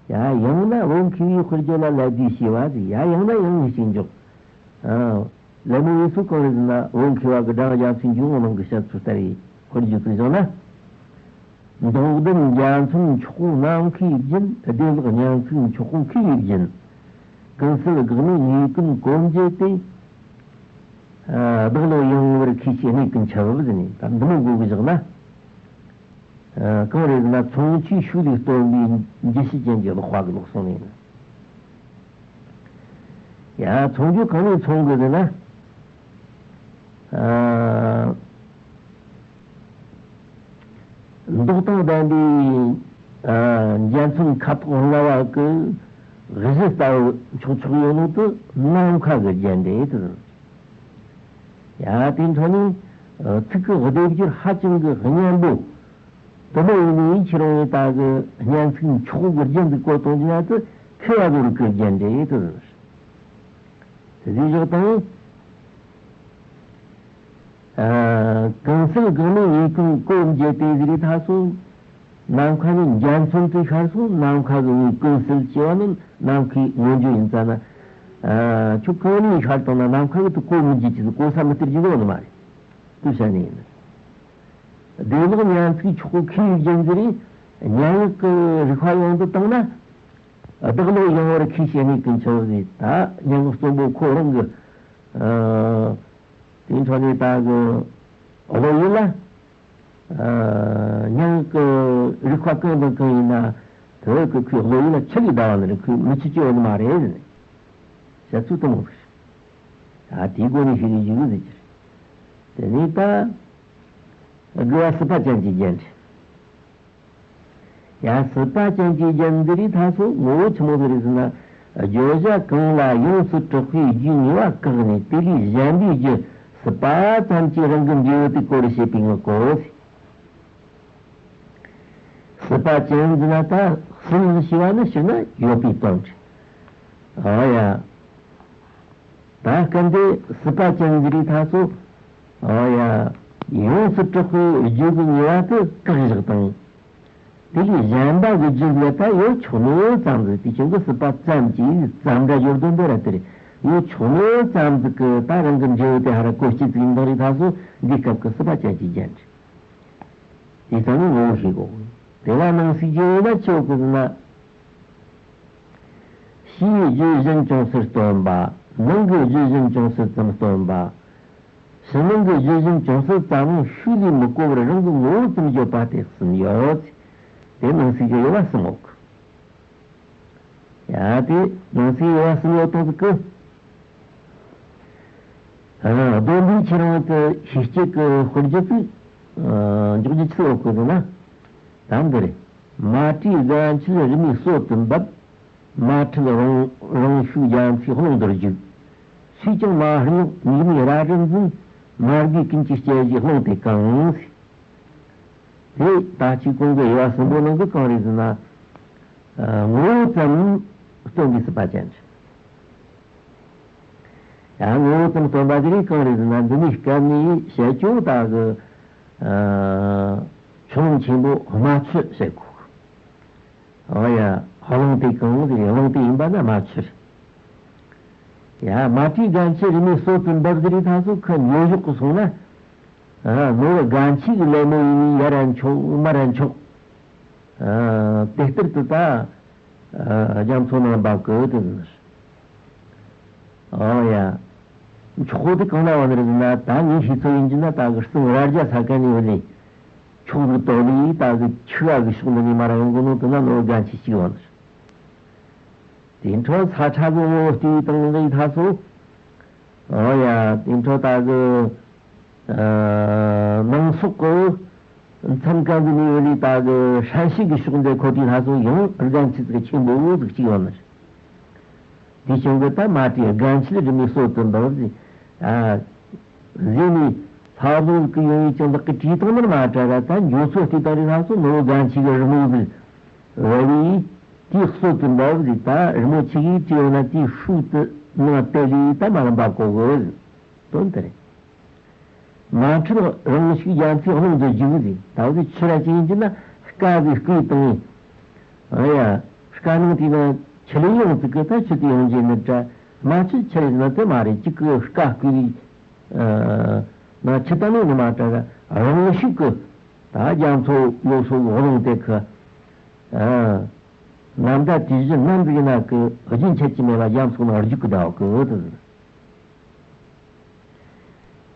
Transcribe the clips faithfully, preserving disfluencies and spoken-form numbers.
ཡ། ཡང་ན་བོད་མཁས་པའི་དཔེར་བརྗོད་ལ་ལད་ཟློས་བྱས་པ་ཟིག་ཡ། ཡང་ན་ཡང་ནས་གཅིག་འཇོག་ཨ། ལད་མོ་བའི་སུ་གང་རེད་ཟེར་ན། བོད་མཁས་པ་གི་སྒྲ་རྒྱ་མཚོའི་འཇུག་ངོགས་ནང་གི་བཤད་ཚུལ་ལྟར་བའི་དཔེར་བརྗོད་དུ་བཞག་ན། མདོག་ལྡན་འཇའ་ཚོན་མཆོག་པོ་ནམ་མཁའི་རྒྱན། བདེ་བླག་སྙན་ཚིག་མཆོག་པོ་མཁས་པའི་རྒྱན། ཀུན་གསལ་འགག་མེད་ངེས་ཀུན་གོ་འབྱེད་དེ། ཨ། བདག་བློ་ཡངས་པར་མཁས་ཤིང་གནས་ཀུན་ཁྱབ་ཟེར་ནས། ད་འདི་མོ་གོ་གི་བཞག་ན། ཨ། གང་རེད་ཟེར་ན། མཚུངས་ཆོས་ཤུགས་ལས་སྟོན་པའི་འགྱུ་བྱེད་ཅན་གྱི་ཀློག་པ་གི་ལུགས་སྲོལ་ནས་ཡིན། ཡ། མཚུངས་རྒྱུ་གང་ནས་མཚུངས་དགོས་ཟེར་ན། ཨ། མདོག་དང་ལྡན་པའི། ཨ། འཇའ་ཚོན་ཁ་དོག་ལྔ་བ་གི་གཞི་ལྟ་བུ་མཆོག་ཆགས་ཡོད་ནོ་དེ་ནམ་མཁའ་གི་རྒྱན་རེད་དེ། ཡ། དེའི་འཕྲོ་ནས། ཨ། ཚིག་གི་སྡེབ་སྦྱོར་ཧ་ཅང་གི་སྙན་པོ། དེ་མོ་ཡིན་ནའི་ཁྱེད་རང་ཡིན་ད་གི་སྙན་ཚིག་མཆོག་གི་རྒྱན་དེ་བཀོད་གཏོང་རྒྱུ་ན་དེ་མཁས་པ་ཚོ་རིག་གི་རྒྱན་རེད་དེ། དེ་བཞག་དང་། ཨ། གང་ཟག་གང་ནས་ངེས་ཀུན་གོ་འབྱེད་དེ་ཟེར་ད་སོ། ནམ་མཁའ་ནི་འཇའ་ཚོན་དུ་ཤར་སོང་། ནམ་མཁའ་གི་ངོས་ཀུན་གསལ་ཅེས་པ་ནི་ནམ་མཁའི་མངོན་བརྗོད་ཡིན་ཙ་ན། ཨ། ཁྱོད་གང་ནས་ཤར་བཏང་ན་ནམ་མཁའ་གི་དེ་གོ་མི་འབྱེད་ཀྱི། གོ་ས་མི་སྟེར་རྒྱུ་ཡོད་ནི་མ་རེད། དེ་བཤད་ནི་ཡིན། བདེ་བླག་སྙན་ཚིག་མཆོག་པོ་མཁས་པའི་རྒྱན་ཟེར་རེད། སྙན་ངག་གི་རིག་པ་ཡོང་དུ་བཏང་ན། བདག་བློ་ཡངས་པར་མཁས་ཤིང་གནས་ཀུན་ཁྱབ་ཟེར། ད་སྙན་ངག་རྩོམ་པོ་ཁོ་རང་གི། ཨ། དེའི་འཕྲོ་ནས་ད་གི་བློ་ཡུལ་ལ། ཨ། སྙན་ངག་གི་རིག་པ་གང་དང་གང་ཡིན་ན། དེ་གི་ཁོའི་བློ་ཡུལ་ལ་ཆི་ལས་བདའ་བ་ནི་རེད། ཁོས་མི་ཆི་ཅི་ཡོད་ནི་མ་རེད་ཟེར་ནས། བཤད་ཚུལ་དེ་མོ་རེད། ད་དེའི་སྒོ་ནས་ཤེས་ཀྱི་ཡོད་ཟེར་གྱི་རེད། དེ་ནས་ད་དགུ་བ་སྲིད་པ་ཅན་གྱི་རྒྱན་རེད། ཡ། སྲིད་པ་ཅན་གྱི་རྒྱན་འདི་རིགས་ད་སོ་ངོ་བོ་ཆི་མོ་ཟིག་རེད་ཟེར་ན། བརྗོད་བྱ་གང་ལ་ཡོངས་སུ་གྲགས་པའི་རྒྱུ་ཉེ་བ་བཀག་ནས། དེ་ལས་གཞན་པའི་རྒྱུ་སྲིད་པ་ཙམ་གྱིས་རང་གི་འབྲས་བུ་དེ་གོ་རུ་བྱེད་པའི་ངག་གོ། སྲིད་པ་ཅན་ཟེར་ན་ད་སྲིད་ཞེས་པ་ནི་ཕྱིར་ན་ཡོད་པའི་དོན་རེད། ཨོ་ཡ། ད་སྐབས་འདི་སྲིད་པ་ཅན་ཟེར་རིགས་ད་སོ། ཨོ་ཡ། ཡོངས་སུ་གྲགས་པའི་རྒྱུ་གི་ཉེ་བ་དེ་བཀག་བཞག་དང་། དེ་ལས་གཞན་པ་གི་རྒྱུ་ལས་ད་ཡོད་ཆོག་ནོ་ཙམ་ཟིག་དེ་ཆུང་གི་སྲིད་པ་ཙམ་གྱིས་ཙམ་སྒྲ་སྦྱོར་དོན་འདི་ར་དེ་རེད། ཡོད་ཆོག་ནོ་ཙམ་ཟིག་གི་ད་རང་གི་འབྲས་བུ་དེ་ཧ་ར་གོ་སྤྱི་ཟིག་འདང་རིགས་ད་སོ། འདི་སྐབས་ཀྱི་སྲིད་པ་ཅན་གྱི་རྒྱན་རེད། དེ་ཙམ་ནི་ངོ་བོ་ཤེས་དགོས། དེ་ལ་ནང་གསེས་ཀྱི་འོ་ན་ཆོག་གི་ཟེར་ན། ཕྱིའི་རྒྱུ་གཞན་ཅུང་ཟད་སྟོན་པ། ནང་གི་རྒྱུ་གཞན་ཅུང་ཟད་ཙམ་སྟོན་པ། ཕྱི་ནང་གི་རྒྱུ་གཞན་ཅུང་ཟད་ཙམ་ཡང་ཤུགས་ལས་མི་གོ་བར་རང་གི་ངོ་བོ་ཙམ་བརྗོད་པ་སྟེ་གསུམ་ཡོད། དེ་ནང་གསེས་ཀྱི་དབྱེ་བ་གསུམ་ཡོད། ཡ། དེ་ནང་གསེས་དབྱེ་བ་གསུམ་ཡོད་དོ་ཟིག་གི། ཨ། སྡོམ་པའི་ཁྱེད་རང་དུ་ཤེས་སྤྱད་ཀྱི་དཔེར་བརྗོད་ཅིག་ཨ། འཇོག་རྒྱུ་ཆི་ཡོད་གི་ཟེར་ན། ད་འདི་རེད། མ་བྲིས་དགའ་འཆི་རི་མོའི་སྲོད་དུ་འབབ། མ་འཁྲུལ་རང་རང་ཤུགས་རྒྱ་མཚོའི་ཀློང་དུ་རྒྱུག། སུས་ཀྱང་མ་བསྙེགས་ཉི་མའི་རལ་གྲི་འཛིན། མ་རྒོས་ཀུན་གྱི་སྐྱེ་བཞིའི་རླུང་དེ་གང་། དེ་ད་ཅི་གོང་གི་དབྱེ་བ་གསུམ་པོ་ནང་གི་གང་རེད་ཟེར་ན། ཨ། ངོ་བོ་ཙམ་སྟོན་པའི་སྲིད་པ་ཅན་རེད། ཡང་ངོ་བོ་ཙམ་སྟོན་པ་དེ་རིགས་གང་རེད་ཟེར་ན། འདི་ནི་སྐབས་ནས་བཤད་ཆོག་ད་གི། ཨ། ཆུ་ཀླུང་ཆེན་པོ་རྨ་ཆུ་ཟེར་གོ། ཨོ་ཡ། རླུང་དེ་གང་ཟེར། རླུང་དེ་ཡིན་པ་ན་རྨ་ཆུ་རེད། ཡ། མ་བྲིས་དགའ་འཆི་རི་མོའི་སྲོད་དུ་འབབ་ཟེར་རིགས་ད་སོ་ཁོ་ཉོ་གཞོག་གི་སོང་ན། ཨ། ནོར་དགའ་འཆི་གི་ལད་མོ་ཡིན་ནི་ཡར་ར་འཕྱོག་མར་ར་འཕྱོག་ཨ། དེ་ལྟར་དུ་ད། ཨ། རྒྱ་མཚོ་ནང་འབབ་གི་དེ་ཟེར། ཨོ་ཡ། མཆོག་པོ་དེ་གང་ན་བ་ནི་རེད་ཟེར་ན། ད་ངའི་ཤེས་ཚོད་ཡིན་གྱི་ན་ད་གི་གསུང་རྭ་རྒྱ་ས་ག་ནས་བུད་ནས་ཕྱོགས་ཟིག་གཏོགས་ལས་ད་གི་ཆུ་བ་གི་ཕྱོགས་འདི་ནས་མར་ཡོང་གི་ནོ་དེ་ན་ནོར་དགའ་འཆི་གཅིག་བ་ནི་རེད། དེ་འཕྲོ་ས་ཁྲ་གི་འོ་ལྟོས་དང་ལས་ད་སོ། ཨོ་ཡ། དེ་འཕྲོ་ད་གི། ཨ། ནང་སོག་གི་མཚམས་གང་གི་ནས་ལས་ད་གི་ཧྲན་ཤིས་ཀྱི་ཕྱོགས་འདི་ཁོ་དེ་ལྷ་སོ་ཡང་རྒན་ཆི་ཚིག་ཆེན་པོ་ཟིག་གཅིག་ཡོད་ནི་རེད། དེ་བྱུང་གི་ད་མ་བྲིས་དགའ་འཆི་རི་མོའི་སྲོད་དུ་འབབ་ཟེར། ཨ། ཟེར་ནས་ལྷ་བཟོ་གི་ཡོང་ཡིག་ཀྱང་བདག་གི་བྲིས་བཏང་ནི་མ་དྲ་ར། ད་འགྱོ་ཚོ་བལྟས་དང་རི་ལྷ་སོ་ནོར་དགའ་འཆི་གི་རི་མོ་ཟིག་བ་བའི་དེའི་སྲོད་དུ་འབབ་ཟེར། ད་རི་མོ་ཆི་གིས་བྲིས་ཡོད་ན་དེའི་ཤུགས་དུ་ནང་བལྟས་ལས་ད་མ་ལ་འབབ་གོ་གི་ཟེར། དོན་དེ་རེད། མ་འཁྲུལ་རང་ཤུགས་རྒྱ་མཚོའི་ཀློང་དུ་རྒྱུག་ཟེར། ད་འོ་དེ་ཆུ་ར་ཅིག་ཡིན་གྱི་ན་སྐ་ཟིག་བརྐོས་བཏང་། ཨ་ཡ། དཀའ་སྣང་དེ་ན་ཆི་ལས་ཡོང་ཟིག་གི་ད་ཆི་དེ་ཡོང་རྒྱུ་ནི་འདྲ། རྨ་ཆུ་ཆི་རེད་ཟེར་ན་དེ་མ་རེད། གཅིག་གི་དཀའ་བསྐུལ་ན་ཆི་ད་ནི་ནི་མ་འདྲ་ར། རང་ཤུགས་གི་ད་རྒྱ་མཚོ་ཡོ་སོ་གི་རླུང་དེ་གི་ནམ་ཟླ་དུས་བཞི་ནམ་ཟིག་ན་གི་རྒྱུན་ཆད་ཀྱི་མེད་ལ་རྒྱ་མཚོ་ནང་རྒྱུག་གི་བསྡད་གི་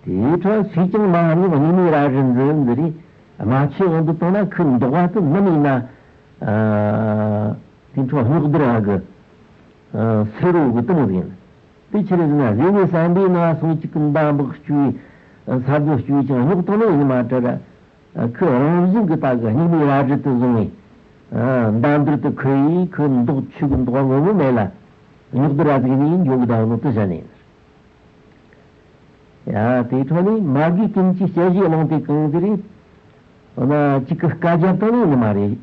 དེ། དེའི་འཕྲོ་སུས་ཀྱང་མ་རྙོག་སྙིགས་མའི་ར་རི་འཛིན་འཛི་རེད། རྨ་ཆུའི་དབང་དུ་བཏང་ན་ཁོའི་མདོག་པ་དེ་ནམ་ཡིན་ན། དེའི་འཕྲོ་སྙོག་བསྡུར་བ་གི་སེར་རོ་གི་གཏིང་ཟིན། དེ་ཆི་རེད་ཟེར་ན་རི་བོའི་ཟམ་པའི་ནང་སོང་གཅིག་གི་འདམ་བག་བཅུ་ཡི་ས་རྡོ་བཅུ་ཡི་ཀྱང་སྙོག་བཏང་ན་ཡིན་མ་དྲ་ར། ཁོའི་རང་བཞིན་གི་ད་གི་སྙིགས་མའི་ར་རི་དེ་བཟུང་བའི་འདམ་བསྡུར་དུ་ཁོའི་ཁོའི་མདོག་ཆུ་གི་མདོག་ངོ་བོ་མེད་ལ་སྙོག་བསྡུར་ར་ཟིག་ནས་འཇོག་གི་ད་ནོ་དེ་བྱ་ནས། ཡ། དེའི་འཕྲོ་ནས་མ་གིའི་ཀུན་གྱི་དཔྱད་གཞིའི་ཀློང་དེ་གང་ཟིག་རེད། འོ་ན་གཅིག་གི་སྐད་རྒྱབ་སྟངས་ནི་ནི་མ་རེད།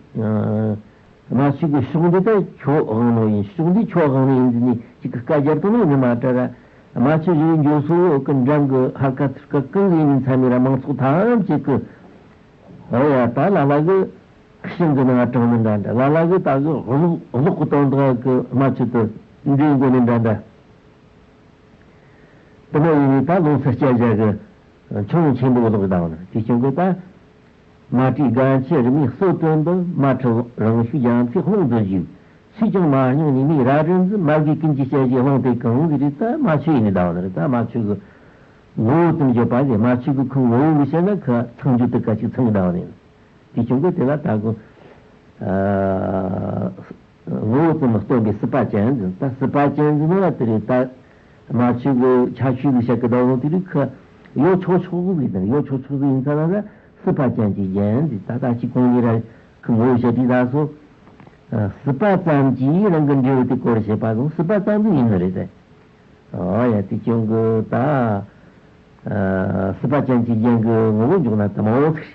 རྨ་ཆུ་གི་ཕྱོགས་འདི་ད་ཁྱོད་དབང་ནོ་ཡིན། ཕྱོགས་འདི་ཁྱོད་དབང་ནོ་ཡིན་ཟེར་ནས་གཅིག་གི་སྐད་རྒྱབ་སྟངས་ནི་ནི་མ་འདྲ་ར། རྨ་ཆུ་བཞུར་འགྱོ་སོ་ཡོད་གི་འགྲམ་གི་ཧར་ཁ་ཚུར་ཁ་གང་གི་ཡིན་མཚམས་མི་ར་མང་ཚོགས་ཐམས་ཅད་གི། ཨོ་ཡ། ད་ལ་ལ་གི་ཤིང་གི་ནང་དྲངས་ནི་འདྲ་འདྲ། ལ་ལ་གི་ད་གི་གློག་གློག་གི་སྟོང་དག་གི་རྨ་ཆུ་དུ་འདྲེན་དགོས་ནི་འདྲ་འདྲ། དེ་མོ་ཡིན་ནི་ད་ལོ་སར་སྐྱ་བཞག་གི་ཆུང་ཆེན་པོ་ལོག་གི་དང་ནི་དེ་ཆུང་གི་ད། མ་བྲིས་དགའ་ཆེ་རི་མོའི་སྲོལ་བཏོན་པ། མ་ཁྲི་རང་ཤུགས་རྒྱང་ཚིག་ལྷུང་དུ་བཞུགས། སུས་ཀྱང་མ་རྙོག་ཉི་མའི་ར་རི་འཛིན། མ་གིའི་ཀུན་གྱི་དཔྱད་གཞིའི་ཀློང་དེ་གང་གི་རེད། ད་རྨ་ཆུ་ཡིན་ནི་ད་ནི་རེད། ད་རྨ་ཆུ་གི་ངོ་བོ་དུ་བརྗོད་པ་ཟེར། རྨ་ཆུ་གི་ཁོའི་ངོ་བོ་གི་བཤད་ན་ཁ་ཚང་རྒྱུ་དུ་ཁ་ཅིག་ཚང་གི་ད་ནི་རེད། དེ་ཆུང་གི་དེ་ལ་ད་གི། ངོ་བོ་ཙམ་སྟོན་པའི་སྲིད་པ་ཅན་ཟིན། ད་སྲིད་པ་ཅན་ཟིན་ན་དེ་རེད། ད་རྨ་ཆུ་གི་ཁྱད་ཆོས་ཟིག་བཤད་གི་ད་ལོ་དེ་རིགས་ཁ་ཡོད་ཆོག་ཆོག་གི་ཟིག་དང་ཡོད་ཆོག་ཆོག་ཟིག་ཡིན་ཙང་ན་སྲིད་པ་ཅན་གྱི་རྒྱན་ཟིག་ད་ལྟ་ཅི་གོང་ནས་ར་ཁི་ངོ་བོ་བཤད་དུས་ད་སོ། སྲིད་པ་ཙམ་གྱིས་རང་གི་འབྲས་བུ་དེ་སྐོར་བཤད་པ་དང་སྲིད་པ་ཙམ་ཟིག་ཡིན་ནི་རེད་དེ། ཨོ་ཡ། དེ་ཅུང་གི་ད། ཨ། སྲིད་པ་ཅན་གྱི་རྒྱན་གྱི་ངོ་བོ་འཇོག་ན་དེ་མོ་ཟིག་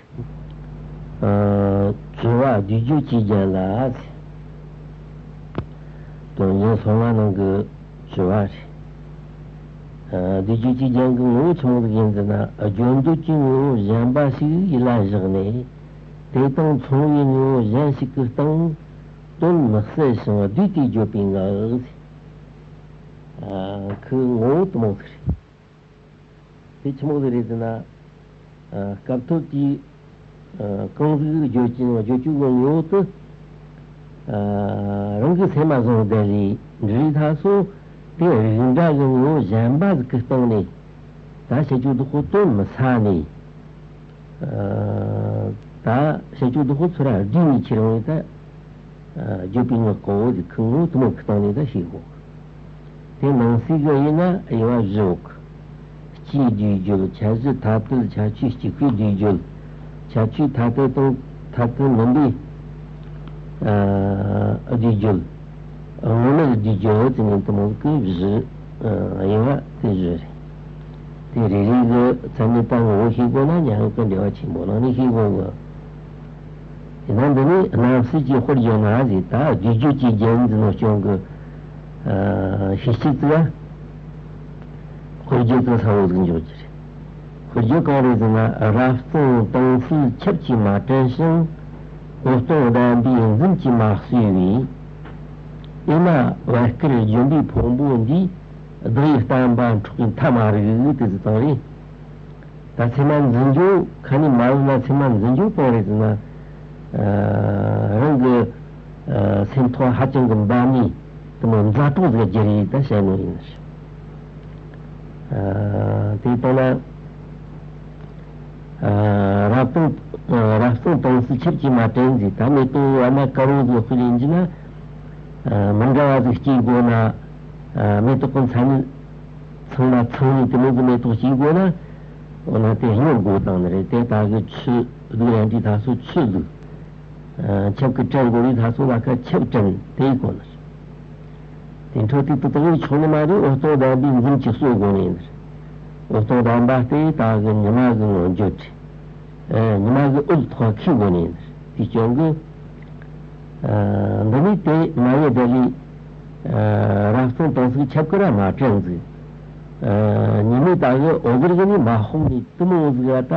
ཨ། དྲི་བ་བསྡུས་བརྗོད་ཀྱི་རྒྱན་ལ་ཟེར། དོན་རྒྱན་སོ་ལྔ་ནང་གི་དྲི་བ་རེད། ཨ། བསྡུས་བརྗོད་ཀྱི་རྒྱན་གྱི་ངོ་བོ་ཆི་མོ་ཟིག་ཡིན་ཟེར་ན། བརྗོད་འདོད་ཀྱི་ངོ་བོ་གཞན་པ་ཞིག་ཡིད་ལ་བཞག་ནས། དེ་དང་མཚུངས་པའི་ངོ་བོ་གཞན་ཞིག་གི་སྟེང་དོན་མི་གསལ་ཞིང་བསྡུས་ཏེ་བརྗོད་པའི་ངག་ཟེར། ཨ། ཁོའི་ངོ་བོ་དེ་མོ་ཟིག་རེད། དེ་ཆི་མོ་ཟིག་རེད་ཟེར་ན། ཨ། སྐབས་ཐོབ་ཀྱིས། ཨ། གང་ཟིག་བརྗོད་ཀྱི་བརྗོད་ཀྱི་ངོ་བོ་དེ། ཨ། རང་གི་སེམས་མ་བཟུང་བསྡད་ལས་འབྲི་རིགས་ད་སོ། དེ་རིགས་འདྲ་གི་ངོ་བོ་གཞན་པ་ཟིག་གི་སྟེང་ནས་ད་བཤད་རྒྱུ་བདག་པོ་དོན་མི་ཟ་ནས། ཨ། ད་བཤད་རྒྱུ་བདག་པོ་ཚུར་ར་བསྡུས་ནས་ཁྱེར་འོང་ད། ཨ། བརྗོད་པའི་ངག་གི་འོ་དེ་ཁོའི་ངོ་བོ་དེ་མོ་གི་སྟེང་ནས་ད་ཤེས་དགོས། དེ་ནང་གསེས་གི་ཡིན་ན་དབྱེ་བ་བཞི་ཡོད་གི། སྤྱིའི་བསྡུས་བརྗོད། ཁྱད་གཞི་ཐ་དད་ཁྱད་ཆོས་གཅིག་པའི་བསྡུས་བརྗོད། ཁྱད་ཆོས་ཐ་དད་དང་ཐ་དད་མིན་པའི། ཨ། བསྡུས་བརྗོད། དངོས་མེད་བསྡུས་བརྗོད་ཟེར་ནས་དེ་མོ་གི་བཞི། ཨ། དབྱེ་བ་དེ་བཞི་རེད། དེ་རེ་རེ་གི་ཚད་མའི་ད་ངོ་བོ་ཤེས་དགོས་ན་ཉན་གི་འགྲེལ་བ་ཆེན་པོ་ནང་ནས་ཤེས་དགོས་གི། དེ་ན་འདི་ནི་རྣམ་གསལ་གྱི་དཔེར་བརྗོད་ན་ཟེར། ད་བསྡུས་བརྗོད་ཀྱི་རྒྱན་འཛིན་ནོ་སྐྱོང་གི། ཨ། ཤེས་བྱེད་ཙི་ཡ། དཔེར་བརྗོད་ཙི་ས་བོ་ཟིག་འཇོག་རྒྱུ་རེད། དཔེར་བརྗོད་གང་རེད་ཟེར་ན། རབ་གཙང་དྭངས་གསལ་ཆབ་ཀྱིས་མ་བྲན་ཞིང་། འོད་སྟོང་ལྡན་པའི་འཛུམ་གྱིས་མ་གསོས་པའི། ཨེ་མ་བད་དཀར་ལྗོན་པའི་ཕུང་པོ་འདིས། བདག་ཡིད་བརྟན་པ་འཕྲོག་པའི་མཐའ་མ་རིག་དེ་ཟིག་ཙང་རེད། ད་ཚད་མ་འཛིན་རྒྱུ་ཁ་ནས་མ་བུད་ན་ཚད་མ་འཛིན་རྒྱུ་གང་རེད་ཟེར་ན། ཨ། རང་གི། ཨ། སེམས་ཐོག་ཧ་ཅང་གི་འབབ་ནས་དེ་མོ་མཛའ་གྲོགས་ཟིག་བརྒྱུད་རེད་ད་བཤད་ནོ་ཡིན། ཨ། དེ་ལྟ་ན། ཨ། རབ་གཙང་། ཨ། རབ་གཙང་དྭངས་གསལ་ཆབ་ཀྱིས་མ་བྲན་ཟེར། ད་མེ་ཏོག་བ་མ་དཀར་བོ་ཟིག་དཔེ་ལེན་རྒྱུ་ན། ཨ། མི་འདྲ་བ་ཟིག་སྐྱེ་དགོས་ན། ཨ། མེ་ཏོག་གི་མཚན་ཉིད་ཚང་མ་ཚང་ནས་དེ་མོ་གི་མེ་ཏོག་སྐྱེ་དགོས་ན། འོ་ན་དེ་སྙོར་དགོས་བཏང་ནི་རེད། དེ་ད་གི་ཆུ་སྡུག་རན་དུས་ད་སོ་ཆུ་སྡུག་ཨ། ཆབ་ཀྱིས་བྲན་དགོས་རིགས་ད་སོ་ལ་ཁ་ཆབ་བྲན་དེ་གོ་ནི་རེད། དེ་འཕྲོ་དེ་དུ་དག་ཡིག་ཆོག་ནི་མ་རེད། འོད་སྟོང་ལྡན་པའི་འཛུམ་གྱིས་གསོ་དགོས་ནི་ཡིན། འོད་སྟོང་ལྡན་པ་དེ་ད་གི་ཉི་མ་གི་ངོ་བརྗོད་རེད། ཨ། ཉི་མ་གི་འོད་ཐོག་ཁེལ་དགོས་ནི་ཡིན། དེ་སྐྱོན་གི། ཨ། འདི་ནི་དེ་མ་ཡི་དེ་ལས། ཨ། རབ་གཙང་དྭངས་གསལ་ཆབ་ཀྱིས་ར་མ་བྲན་ཟིག་ཨ། ཉི་མའི་ད་གི་འོད་ཟེར་གི་ནི་མ་ཕོག་ནི་དེ་མོ་ཟིག་ག་ད་